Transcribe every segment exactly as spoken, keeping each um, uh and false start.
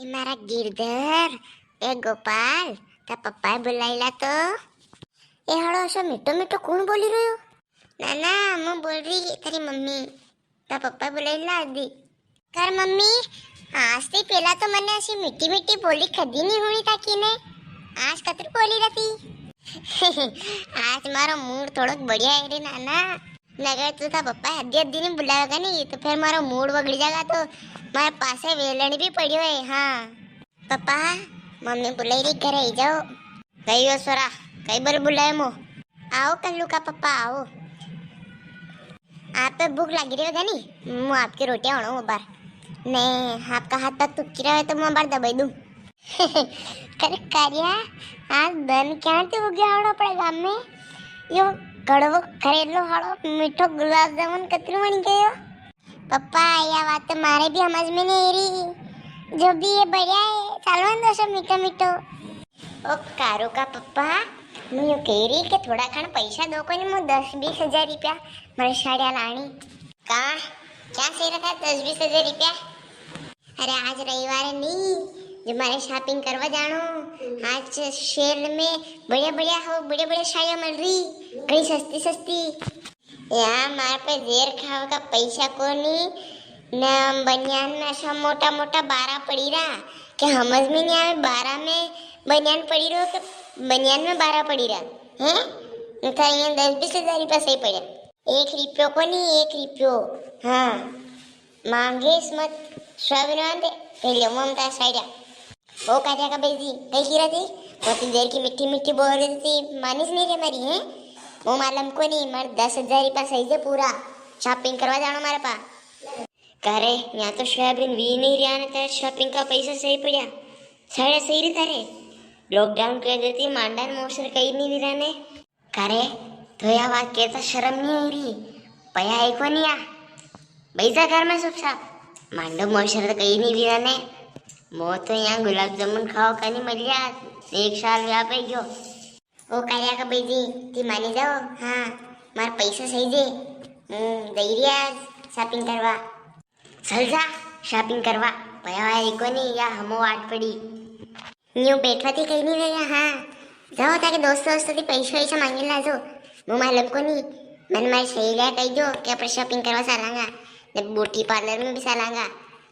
ए मारा गिरधर, ए गोपाल, था पप्पा बुलाईला तो। ए हड़ो, असो मीठो मीठो कुण बोली रह्यो? ना ना, मु बोल री थारी मम्मी, था पप्पा बुलाईला आदि। कर मम्मी, आज ते पेला तो मने असी मीठी मीठी बोली कदी नी हुणी था की ने, आज कतरी बोली रहती। आज मारो मूड थोड़ोक बढ़िया है रे नाना, नगर तो था पप्पा हद्दी हद्दी नी बुलावेगा नी तो फिर मारो मूड बगड़ी जागा, तो मारे पासे वेलण भी पड़ियो है। हाँ पप्पा, मम्मी बुलाई री, घरे आई जाओ। कई हो सोरा, कई बल बुलाए मो? आओ कल्लू का पप्पा, आओ। आप पे भूख लागी री होगा नी, मु आपकी रोटियां बनाऊं बार। ने आपका हाथ पग तुकी रहे तो मु बार दबाई दूं। कर कारिया, आज दन क्या ते उग्या हाड़ो अपने गाम में? यो कड़वो करेलो हाड़ो, मीठो गुलाब जामुन कतरू बन गयो। पप्पा, या बात तो मारे भी समझ में नी री। जो भी है बढ़िया है, चालो न दो सौ मीठो मीठो। ओ कारू का पप्पा, मु यो कह री के थोड़ा खण पैसा दो कोनी, मु दस बीस हजार रुपया मारे साड़िया लाणी। का? क्या सही रखा दस बीस हजार रुपया? अरे आज रविवार है नी, जो मारे shopping करवा जाणो। आज sale में बढ़िया बढ़िया हो, बढ़िया बढ़िया साड़िया मिल री, घणी सस्ती सस्ती। या मार पे जेर खावा का पैसा कोनी, ना बनियान में असा मोटा मोटा बारा पड़ी रा, के समझ में नी आवे, बारा में बनियान पड़ी रो के बनियान में बारा पड़ी रा, हैं? न था यहाँ दस बीस हजार रुपया सही पड़ा। एक रुपयो कोनी, एक रुपयो। हाँ, मांगेस मत, सोयाबीन वांदे, पहले ममता साइडा। ओ कारिया का भाई जी, कई कीरा थी? बहुत देर की मीठी मीठी बोल रही थी, मानिस नी रे मारी, हैं? वो मालूम कोनी, मारे दस हजार रुपया सही जे पूरा, shopping करवा जाणो मारे पा। का रे, यहाँ तो सोयाबीन वी नी रिया ने, तेरे shopping का पैसा सही पड़िया, साड़िया सही रे तारे। Lockdown कह देती, मांडा ने मोसर कई नी विरा ने। का रे, तो या बात कहता शर्म नी आई री? पया है कोनी या? बैजा घर में चुपचाप। मांडो मोसर तो कई नी विरा ने। मो तो यहाँ गुलाब जामुन खावा का नी मिलिया, एक साल व्या पे गयो। ओ कारिया का भाई जी, ती मानी जाओ, हाँ, मार पैसा सही जे। हम्म, दई रिया shopping करवा। चल जा shopping करवा, पया है कोनी या हमो वाट पड़ी। न्यू बैठवा थी कई नी गया, हाँ। जाओ ताके दोस्त दोस्त थी पैसा वैसा मांगी लाजो। मु मालूम कोनी, मन मारी सहेलिया कही दो कि अपने shopping करवा सालांगा, ने beauty parlour में भी सालांगा,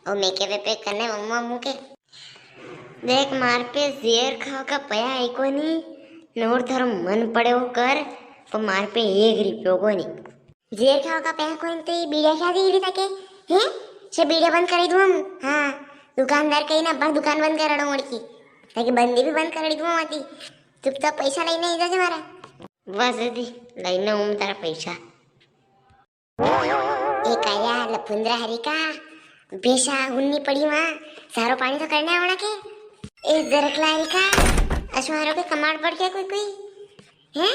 और makeup वेकअप करने मम्मा मम्मू के। देख मार पे जेर खावा का पया है कोनी, नोर थारो मन पड़े वो कर, पर मार पे एक रुपयो कोनी। जेर खावा का पया कोनी तो ये बीड़िया क्या दे रही ताके? हैं? से बीड़िया बंद कराई दूं हम। हाँ, दुकानदार कही ना, पर दुकान बंद कर रहा हूँ लड़की। ताकि बंदी भी बंद कराई दूं हम आती। चुपचाप पैसा लेने ही जा मारा। बस दीदी, लेने हूँ तारा पैसा। ए काया लफुंदरा हरी का, बेसा हुन्नी पड़ी वहाँ, सारो पानी तो करने आवना के। ए जरकला हरी का, असो हारो के कमाड़ पड़ गया कोई कोई, हैं?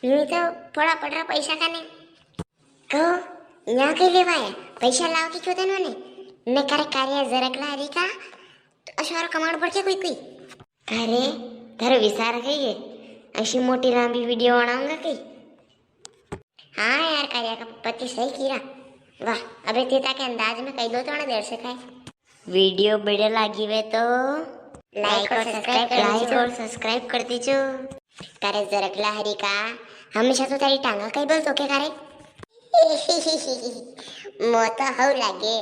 यूं तो थोड़ा पड़ रहा पैसा का नहीं। कहो, यहाँ के लेवा है, पैसा लाओ के क्यों तने? ने करे कारिया जरकला हरी का, तो असो हारो कमाड़ पड़ गया कोई कोई। अरे, थारे विचार कई है, ऐसी मोटी लांबी video बनाऊंगा कई? हाँ यार, कारिया का पप्पा ती सही कीरा। वाह, अबे ते ताके अंदाज में कही दो तो ना देर से खाए। Video बढ़िया लागी वे तो like और subscribe कर दीजो। Like और subscribe कर दीजो। करे जरकला हरी का, हमेशा तो तारी टांगा कई बोल तो के करे? मो तो हव लागे।